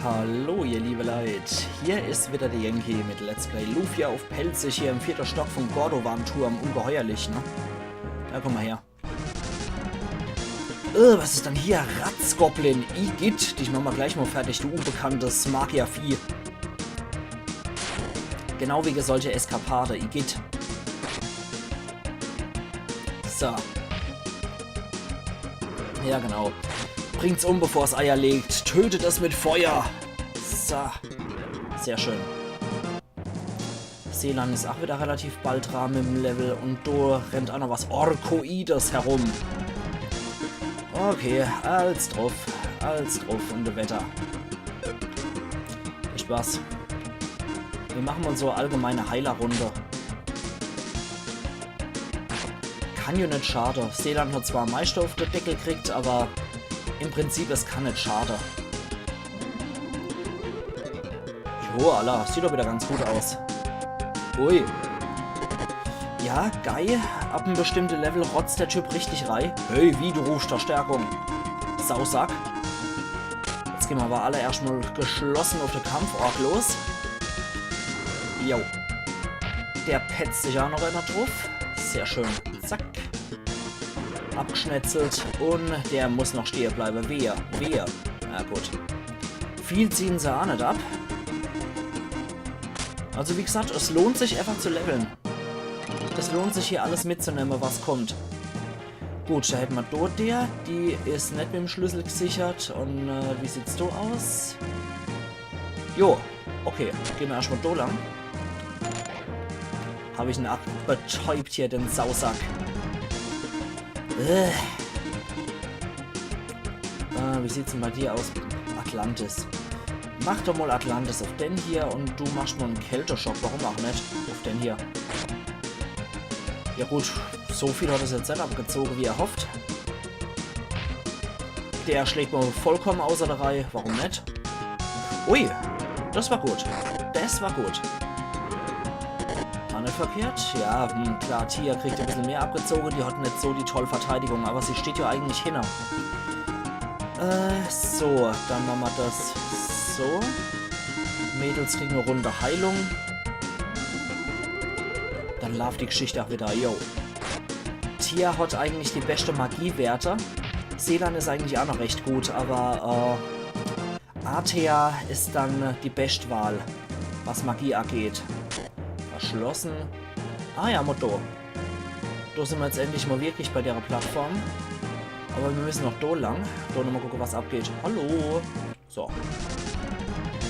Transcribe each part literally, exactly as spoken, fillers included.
Hallo, ihr liebe Leit. Hier is wieder der Yankee mit Let's Play Lufia uff Pälzisch hier im vierten Stock vom Gordovan-Turm. Ungeheuerlich, ne? Ja, komm mal her. Äh, was is dann hier? Ratzgoblin, igitt. Dich mache mer gleich mal fertig, du unbekanntes Magiervieh. Genau wie solche Eskapade, igitt. So. Ja, genau. Bringt's um, bevor's Eier legt. Tötet es mit Feuer. So. Sehr schön. Selan is auch wieder relativ bald dran mit dem Level und do rennt auch noch was Orkoides herum. Okay, als druff, als druff und weiter. Echt was. Wir mache mal so allgemeine Heilerrunde. Kann jo net schade. Selan hat zwar am meischte uff de Deckel kriegt, aber im Prinzip, es kann net schade. Jo, alla, sieht doch wieder ganz gut aus. Ui. Ja, Guy, ab em bestimmte Level rotzt der Typ richtig rei. Hey, wie, du rufst Verstärkung? Sausack. Jetzt gehn mer aber alle erscht mal geschlossen uff de Kampfork los. Jo. Der petzt sich auch noch einer druff. Sehr schön. Zack. Abgeschnetzelt. Und der muss noch stehe bleibe. Wehe, wehe. Na gut. Viel ziehen se auch net ab. Also wie gesagt, es lohnt sich einfach zu leveln. Es lohnt sich hier alles mitzunehme, was kommt. Gut, da hätte mer dort der. Die is net mit dem Schlüssel gesichert. Und äh, wie sieht's do aus? Jo, okay. Gehn mer erscht mal do lang. Hab ich en auch betäubt hier, den Sausack. Äh. Äh, wie sieht's denn bei dir aus? Atlantis. Mach doch mal Atlantis uff den hier und du machst mal en Kälteschock. Warum auch net? Uff den hier. Ja gut, so viel hat es jetzt net abgezoge, wie erhofft. Der schlägt mal vollkommen außer der Reihe. Warum net? Ui, das war gut. Das war gut. War net verkehrt. Ja, hm, klar, Tia kriegt ein bisschen mehr abgezogen. Die hat net so die tolle Verteidigung, aber sie steht ja eigentlich hinne. Äh, so, dann mache mer das so. Mädels kriegen eine Runde Heilung. Dann laaft die Geschichte auch wieder. Yo. Tia hat eigentlich die beste Magiewerte. Selan is eigentlich auch noch recht gut, aber äh, Athia is dann äh, die Bestwahl, was Magie angeht. Verschlossen. Ah ja, Motto. Do sind wir jetzt endlich mal wirklich bei der Plattform. Aber wir müssen noch do lang. Do nochmal gucken, was abgeht. Hallo. So.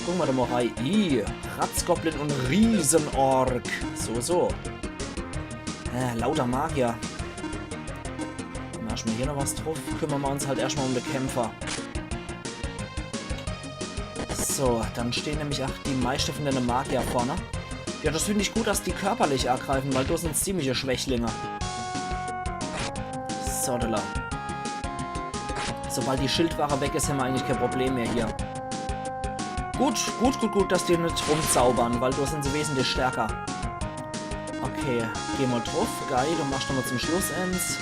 Gucken wir doch mal rein. Ih, Ratzgoblin und Riesenork. So, so. Äh, lauter Magier. Dann erstmal hier noch was drauf. Kümmern wir uns halt erstmal um die Kämpfer. So, dann stehen nämlich auch die meisten von den Magier vorne. Ja, das finde ich gut, dass die körperlich angreifen, weil das sind ziemliche Schwächlinge. So, da. Sobald die Schildwache weg ist, haben wir eigentlich kein Problem mehr hier. Gut, gut, gut, gut, dass die nicht rumzaubern, weil da sind sie wesentlich stärker. Okay, geh mal drauf. Guy, du machst nochmal zum Schluss eins.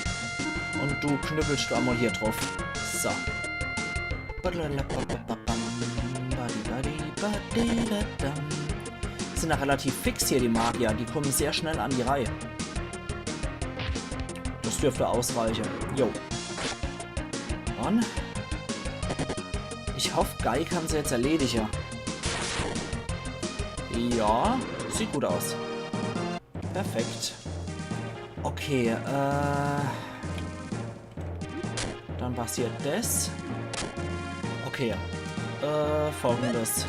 Und du knüppelst einmal hier drauf. So. Sind ja relativ fix hier, die Magier. Die kommen sehr schnell an die Reihe. Das dürfte ausreichen. Jo. Und ich hoffe, Guy kann sie jetzt erledigen. Ja, sieht gut aus. Perfekt. Okay, äh... Dann passiert das. Okay. Äh, folgendes.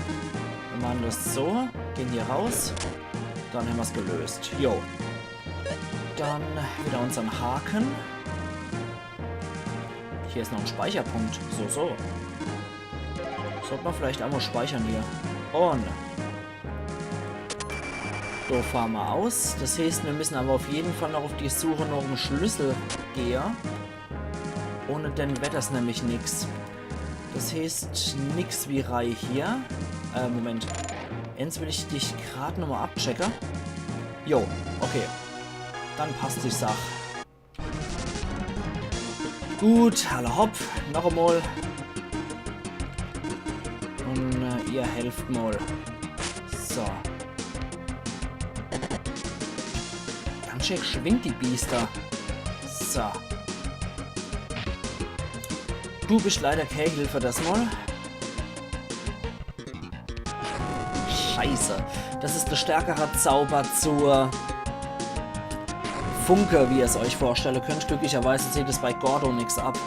Wir machen das so. Gehen hier raus. Dann haben wir's gelöst. Jo. Dann wieder unseren Haken. Hier ist noch ein Speicherpunkt. So, so. Sollte man vielleicht einmal speichern hier. Und so fahren wir aus. Das heißt, wir müssen aber auf jeden Fall noch auf die Suche nach dem Schlüssel gehen. Ohne den wird das nämlich nix. Das heißt, nix wie Reihe hier. Äh, Moment. Jetzt will ich dich grad nochmal abchecken. Jo, okay. Dann passt die Sach. Gut, alla hopp. Noch einmal. Und äh, Ihr helft mol. So. Ganz schön geschwind, die Biester. So. Du bist leider kee Hilfe des Mol. Scheiße. Des is de stärkere Zauber zur Funke, wie ihr's euch vorstelle könnt. Glücklicherweise zieht es bei Gordo nix ab.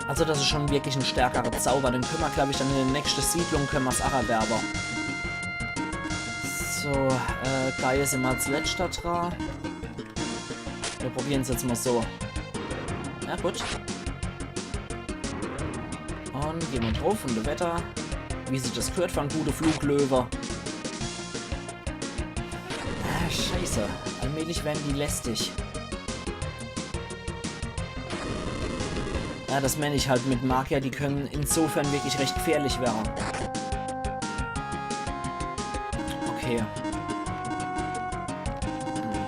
Also des is schon wirklich en stärkere Zauber. Den könne mer, glaub ich, dann in de nächschte Siedlung könne mer's ach erwerbe. So, äh, Guy is immer als letzter dra. Mir probieren's jetzt mol so. Na gut. Un gehn mer druff un weiter. Wie sich des gehört für en gute Fluglöwe. Ah, scheiße. Allmählich werre die lästig. Ja, des mään ich halt mit Magier, die könne insofern wirklich recht gefährlich werre. Okay.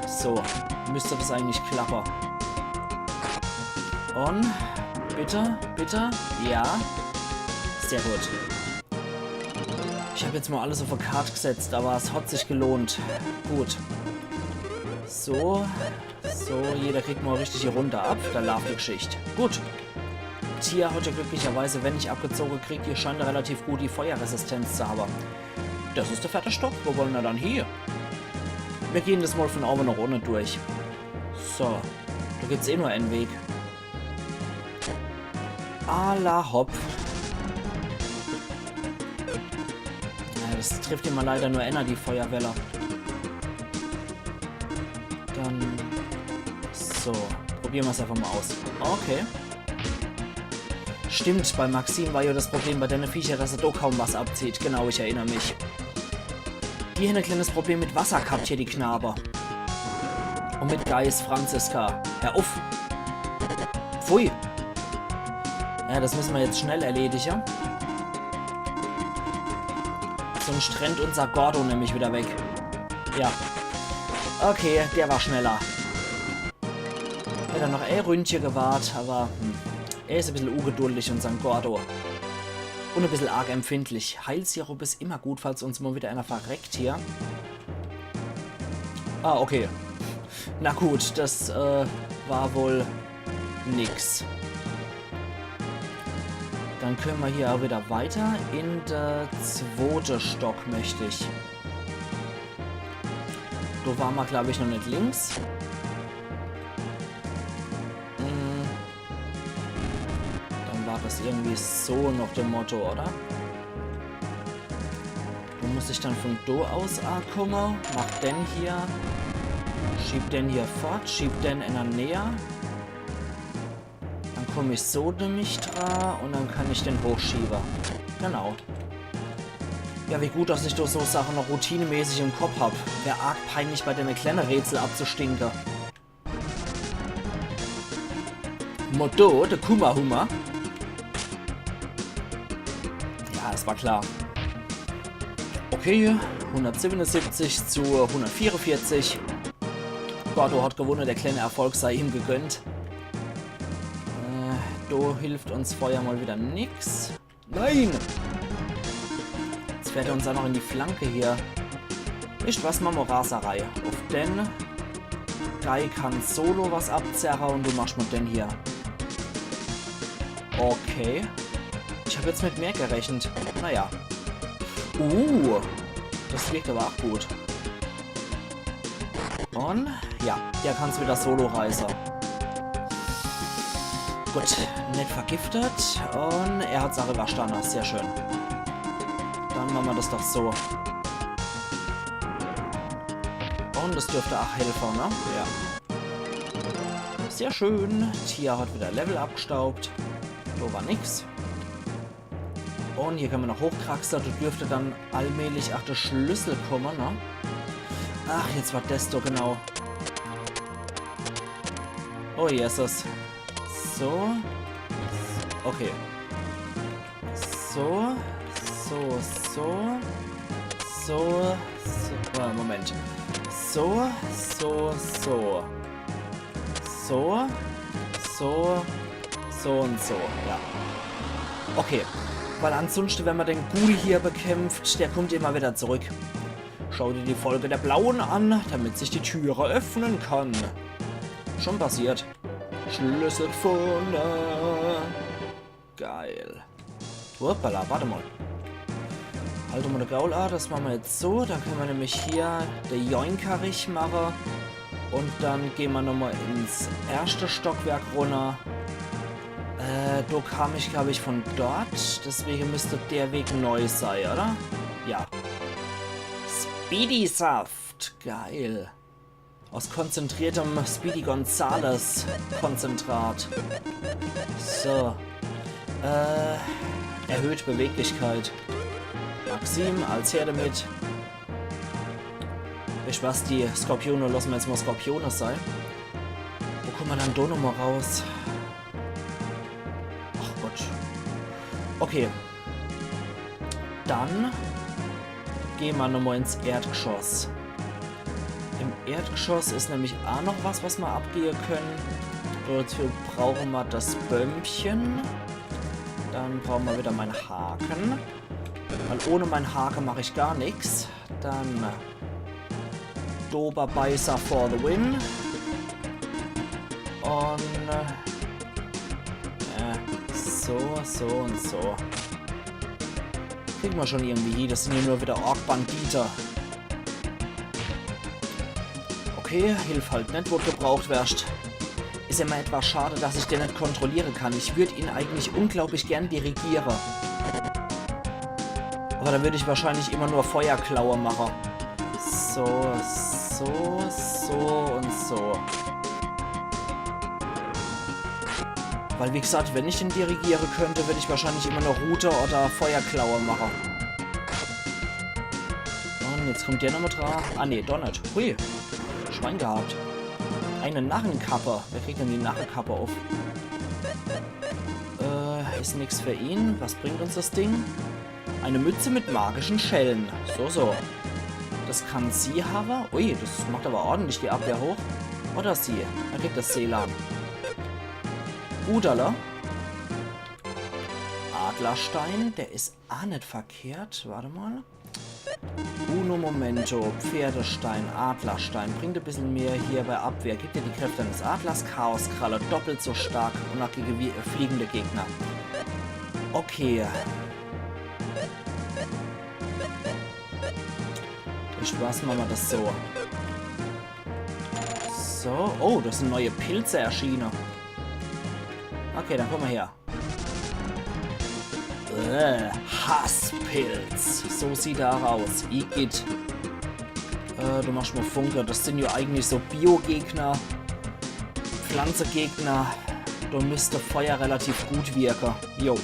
So, müsst des eigentlich klappe. Un bitte, bitte, ja. Sehr gut. Ich hab jetzt mol alles uff e Kart gesetzt, awwer es hat sich gelohnt. Gut. So, so, jeder kriegt mol richtig die Runde ab. Do laaft die Geschicht. Gut. Tia hat jo glücklicherweise, wenn ich abgezoge krieg, die scheint relativ gut die Feuerresistenz zu hawwe. Des is de vierte Stock. Wo wolle mer dann hie? Mir gehn des mol von owwe noch unne durch. So, do gibt's eh nur en Weg. Alla hopp. Ja, des trifft immer leider nur enner, die Feuerwelle. Dann so, probiere mer's einfach mol aus. Okay. Stimmt, bei Maxim war jo des Problem bei denne Viecher, dass er do kaum was abzieht. Genau, ich erinner mich. Die hän e kleines Problem mit Wasser gehabt hier, die Knabe. Un mit Geist, Franziska. Hör uff. Pfui. Ja, des müsse mer jetzt schnell erledige. Sunscht rennt unser Gordo nämlich wieder weg. Ja. Okay, der war schneller. Hätt er noch e Ründche gewart, awwer, hm, er is e bissel ungeduldig, unser Gordo. Un e bissel arg empfindlich. Heilsirup is immer gut, falls uns mol wieder einer verreckt hier. Ah, okay. Na gut, des, äh, war wohl nix. Dann könne mer hier ach wieder weiter in de zwote Stock, möcht ich. Do ware mer, glaub ich, noch net links. Hm. Dann war des irgendwie so noch de Motto, oder? Do muss ich dann von do aus aakumme. Mach den hier. Schieb den hier fort. Schieb den enner näher. Dann komm ich so nämlich dra un dann kann ich den hochschiebe. Genau. Ja, wie gut, dass ich doch so Sache noch routinemäßig im Kopp hab. Wär arg peinlich, bei denne kleine Rätsel abzustinke. Motto, de Kummerhummer. Ja, es war klar. Okay, hundertsiebenundsiebzig zu hundertvierundvierzig. Gordo hat gewunne, der kleine Erfolg sei ihm gegönnt. Äh, do hilft uns Feuer mal wieder nix. Nein! Jetzt fährt er uns ach noch in die Flanke hier. Wisst was, mache mer Raserei. Uff den. Guy kann solo was abzerre un du machst mal den hier. Okay. Ich hab jetzt mit mehr gerechnet. Naja. Uh, des wirkt awwer ach gut. Un ja, der kann's wieder solo reiße. Gut, net vergiftet. Un er hat's ach überstanne. Sehr schön. Dann mache mer des doch so. Un des dürft ach helfe, ne? Ja. Sehr schön. Tia hat wieder Level abgestaubt. Do war nix. Un hier könne mer noch hochkraxle. Do dürft dann allmählich ach de Schlüssel komme, ne? Ach, jetzt war des doch genau. Oh Jesus. So. Okay. So. So, so. So. So. Ah, Moment. So, so, so. So, so, so un so, ja. Okay. Weil ansonsten, wenn man den Ghoul hier bekämpft, der kommt immer wieder zurück. Schau dir die Folge der Blauen an, damit sich die Türe öffnen kann. Schon passiert. Schlüssel gefunden. Geil. Hoppala, warte mal. Halt mal de Gaul an, das machen wir jetzt so. Dann können wir nämlich hier de Joinkerich machen. Und dann gehen wir nochmal ins erste Stockwerk runter. Äh, do kam ich, glaube ich, von dort. Deswegen müsste der Weg neu sein, oder? Ja. Speedy Saft. Geil. Aus konzentriertem Speedy Gonzales Konzentrat. So. Äh, erhöht Beweglichkeit. Maxim, als her damit. Weescht was, die Skorpione lassen wir jetzt mal Skorpione sein. Wo kommen wir dann do nochmal raus? Ach Gott. Okay. Dann gehen wir nochmal ins Erdgeschoss. Im Erdgeschoss ist nämlich auch noch was, was wir abgehen können. Dazu brauchen wir das Bömmchen. Dann brauchen wir wieder meinen Haken. Weil ohne meinen Haken mache ich gar nichts. Dann Doberbeißer for the win. Und äh, ja, so, so und so. Kriegen wir schon irgendwie hin. Das sind ja nur wieder Ork-Bandite. Okay, hilf halt net, wo du gebraucht wärst. Ist immer etwas schade, dass ich den net kontrollieren kann. Ich würd ihn eigentlich unglaublich gern dirigieren. Aber dann würd ich wahrscheinlich immer nur Feuerklaue machen. So, so, so und so. Weil wie gesagt, wenn ich den dirigieren könnte, würd ich wahrscheinlich immer nur Route oder Feuerklaue machen. Und jetzt kommt der nochmal dran. Ah ne, doch net. Hui. Schwein gehabt. Eine Narrenkappe. Wer kriegt denn die Narrenkappe auf? Äh, ist nix für ihn. Was bringt uns das Ding? Eine Mütze mit magischen Schellen. So, so. Das kann sie haben. Ui, das macht aber ordentlich die Abwehr hoch. Oder sie. Dann kriegt das Selan. Udala. Adlerstein, der ist ah net verkehrt. Warte mal. Uno Momento, Pferdestein, Adlerstein. Bringt ein bisschen mehr hier bei Abwehr. Gibt dir die Kräfte eines Adlers, Chaoskralle, doppelt so stark und auch gegen wie, äh, fliegende Gegner. Okay. Weescht was, machen wir das so. So, oh, das sind neue Pilze erschienen. Okay, dann komm mal her. Äh, Hasspilz. So sieht er aus. Igitt. Äh, du machst mal Funke. Das sind ja eigentlich so Bio-Gegner. Pflanzegegner. Da müsste Feuer relativ gut wirken. Jo.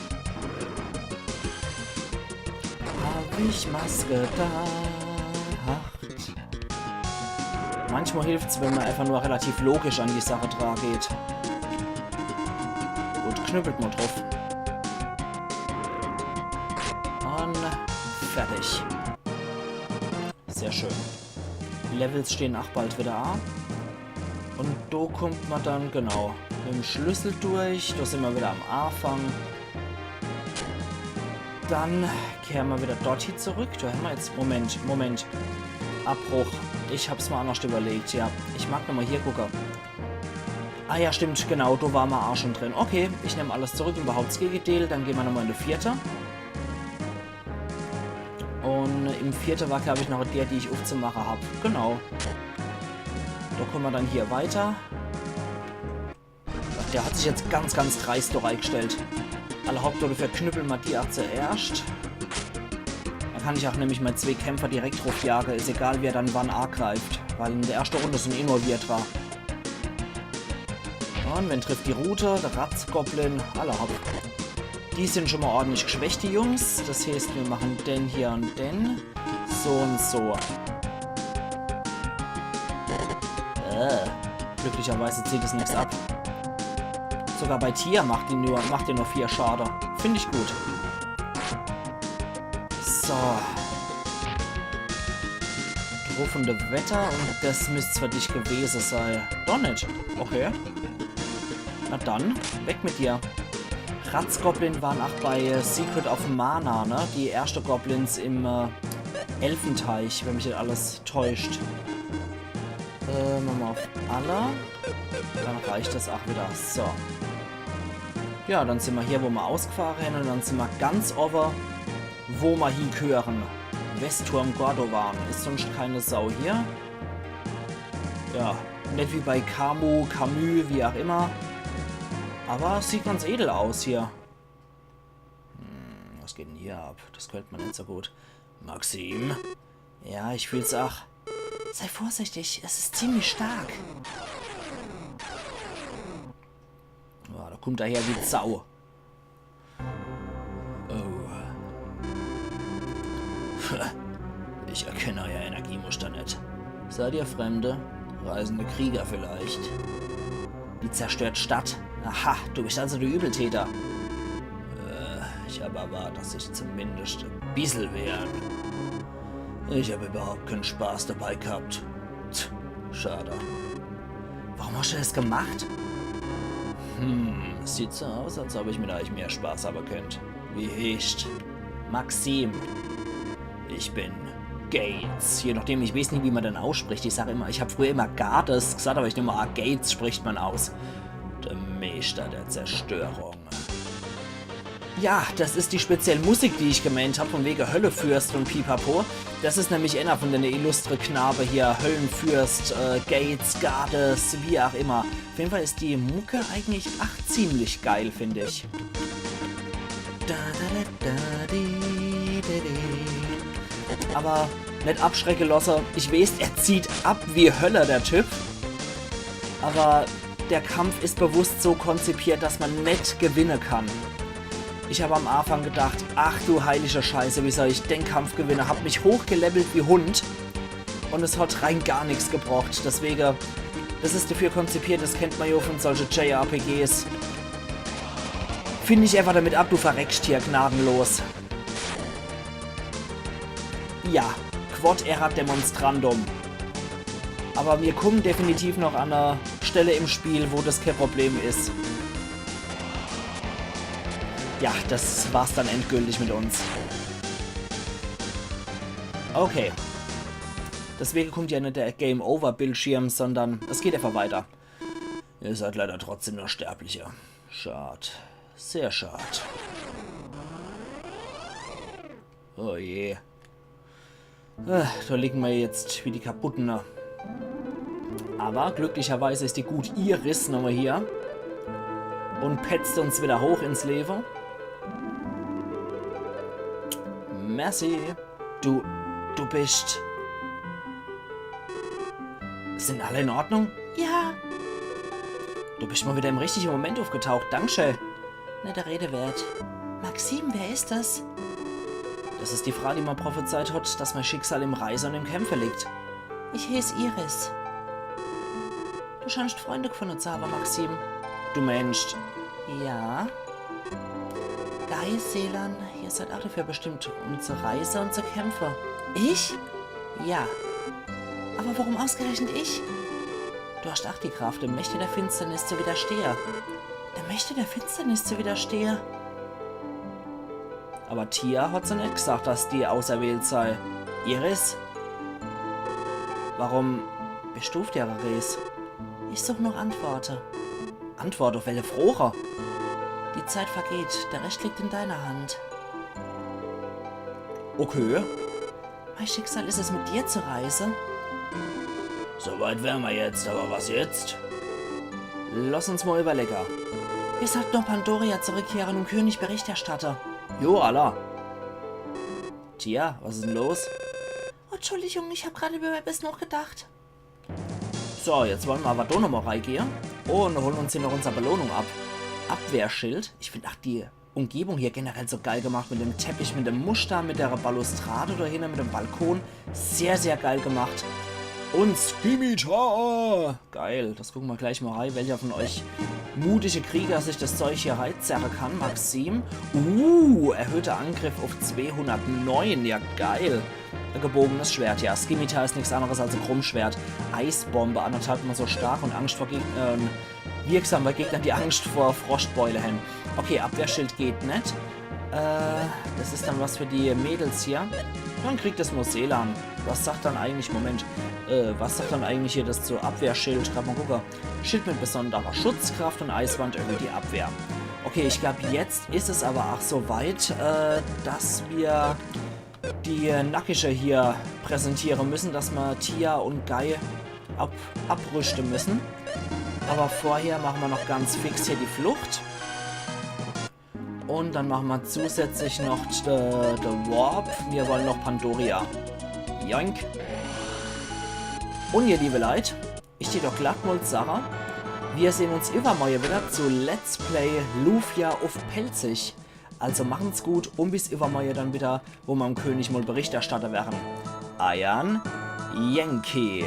Hab ich was gedacht? Manchmal hilft's, wenn man einfach nur relativ logisch an die Sache dran geht. Gut, knüppelt mal drauf. Und fertig. Sehr schön. Levels stehen auch bald wieder an. Und do kommt man dann, genau, mit dem Schlüssel durch. Da sind wir wieder am Anfang. Dann kehren wir wieder dorthin zurück. Da haben wir jetzt, Moment, Moment. Abbruch. Ich hab's mal anders überlegt, ja. Ich mag nochmal hier gucken. Ah ja, stimmt, genau, da waren wir auch schon drin. Okay, ich nehme alles zurück, überhaupt das Gegenteil. Dann gehen wir nochmal in die vierte. Und im vierte war, glaube ich, noch der, die ich aufzumachen hab. Genau. Da kommen wir dann hier weiter. Der hat sich jetzt ganz, ganz dreist da reingestellt. Alla hopp, dafür knüppeln wir die auch zuerst. Dann kann ich auch nämlich mal zwei Kämpfer direkt drauf jagen. Ist egal, wer dann wann angreift. Weil in der ersten Runde sind eh nur wir dran. Und wen trifft die Route? Der Ratzgoblin. Alla hopp. Die sind schon mal ordentlich geschwächt, die Jungs. Das heißt, wir machen den hier und den. So und so. Äh, glücklicherweise zieht es nichts ab. Sogar bei Tia macht die nur, macht die nur vier Schade. Finde ich gut. So. Truffende Wetter und das müsst's für dich gewesen sein. Doch nicht. Okay. Na dann, weg mit dir. Kratzgoblin waren ach bei, äh, Secret of Mana, ne? Die erschte Goblins im, äh, Elfenteich, wenn mich net alles täuscht. Äh, mache mer uff alle. Dann reicht des ach wieder. So. Ja, dann sin mer hier, wo mer ausgfahre hen, un dann sin mer ganz owwe, wo mer hiegheere. Westturm Gordovan. Is sonscht kee Sau hier. Ja, net wie bei Camus, Camus, wie ach immer. Awwer sieht ganz edel aus hier. Hm, was geht denn hier ab? Des gefällt mer net so gut. Maxim? Ja, ich fühl's ach. Sei vorsichtig, es ist ziemlich stark. Ja, do kummt er her wie Sau. Oh. Ich erkenne euer Energiemuster net. Seid ihr Fremde? Reisende Krieger vielleicht? Die zerstört Stadt. Aha, du bist also der Übeltäter. Äh, ich hab erwartet, dass sich zumindest e bissel wehren. Ich hab überhaupt keinen Spaß dabei gehabt. Tch, schade. Warum hast du des gemacht? Hm, sieht so aus, als ob ich mit euch mehr Spaß habe könnt. Wie heescht? Maxim. Ich bin Gades. Je nachdem, ich weeß nie, wie mer den ausspricht. Ich sag immer, ich hab früher immer Gades gesagt, awwer ich nemm a, Gades spricht mer aus. Der Meeschter der Zerstörung. Ja, des is die speziell Musik, die ich gemeent hab, vun wege Höllefürst un Pipapo. Des is nämlich eener vun dene illustre Knabe hier, Höllenfürst, äh, Gades, Gades, wie ach immer. Uff jeden Fall is die Mucke eigentlich ach ziemlich geil, find ich. Da, da, da, da, di, di, di. Awwer net abschrecke losse. Ich weeß, er zieht ab wie Hölle, der Typ. Awwer der Kampf is bewusst so konzipiert, dass mer net gewinne kann. Ich hab am Anfang gedacht, ach du heilige Scheiße, wie soll ich den Kampf gewinne? Hab mich hochgelevelt wie Hund. Un es hat rein gar nix gebracht. Deswege, des is dafür konzipiert, des kennt mer jo vun solche J R P Gs. Find ich einfach damit ab, du verreckst hier gnadenlos. Ja, Quod erat demonstrandum. Awwer mir kummen definitiv noch an e Stelle im Spiel, wo des kee Problem is. Ja, des war's dann endgültig mit uns. Okay. Deswege kummt jo net der Game-Over-Bildschirm, sondern es geht einfach weiter. Ihr seid leider trotzdem nur Sterbliche. Schad. Sehr schad. Oh je. Äh, do liegen mer jetzt wie die Kaputten, ne? Awwer glücklicherweise is die gut Iris nochmol hier un petzt uns wieder hoch ins Lewe. Merci. Du, du bist... Sind alle in Ordnung? Ja. Du bist mal wieder im richtigen Moment aufgetaucht. Dankeschön. Net der Rede wert. Maxim, wer ist das? Das ist die Frau, die mal prophezeit hat, dass mein Schicksal im Reise und im Kämpfe liegt. Ich heeß Iris. Du scheinst Freunde gefunden zu haben, Maxim. Du meinst... Ja. Guy, Selan, ihr seid auch dafür bestimmt, um zu reisen und zu kämpfen. Ich? Ja. Aber warum ausgerechnet ich? Du hast auch die Kraft, der Mächte der Finsternis zu widerstehen. Der Mächte der Finsternis zu widerstehen? Aber Tia hat so net gesagt, dass die auserwählt sei. Iris? Warum bist du auf der Reise? Ich such noch Antworten. Antwort auf welche Froche? Die Zeit vergeht, der Rest liegt in deiner Hand. Okay. Mein Schicksal ist es, mit dir zu reisen. So weit wären wir jetzt, aber was jetzt? Lass uns mal überlegen. Wir sollten nach Pandoria zurückkehren und König Bericht erstatten. Jo, alla. Tia, was ist denn los? Oh, Entschuldigung, ich hab gerade über etwas nachgedacht. So, jetzt wollen wir aber doch nochmal reingehen. Und holen uns hier noch unsere Belohnung ab. Abwehrschild. Ich find auch die Umgebung hier generell so geil gemacht. Mit dem Teppich, mit dem Muster, mit der Balustrade dahinter, mit dem Balkon. Sehr, sehr geil gemacht. Und Scimitar. Geil, das gucken wir gleich mal rein, welcher von euch mutige Krieger sich das Zeug hier reinzerren kann. Maxim. Uh, erhöhter Angriff auf zweihundertneun. Ja, geil. Ein gebogenes Schwert, ja. Scimitar ist nichts anderes als ein Krummschwert. Eisbombe, anderthalb mal so stark und Angst vor Geg-, äh, Wirksam bei Gegnern, die Angst vor Frostbeule hän. Okay, Abwehrschild geht net. Äh, das is dann was für die Mädels hier. Dann kriegt das nur Selan. Was sagt dann eigentlich, Moment, äh, was sagt dann eigentlich hier das zu Abwehrschild? Grad mal gucke. Schild mit besonderer Schutzkraft und Eiswand erhöht die Abwehr. Okay, ich glaub, jetzt is es aber ach so weit, äh, dass wir die Nackische hier präsentiere müssen, dass ma Tia und Guy ab abrüschte müssen. Aber vorher machen wir noch ganz fix hier die Flucht. Und dann machen wir zusätzlich noch de, de Warp. Wir wollen noch Pandoria. Joink. Und ihr liebe Leit, ich tät doch glatt mal sage, wir sehen uns übermorge wieder zu Let's Play Lufia uff Pälzisch. Also machen's gut und bis übermorge dann wieder, wo ma dem König mal Bericht erstatte werre. Eiern Yankee.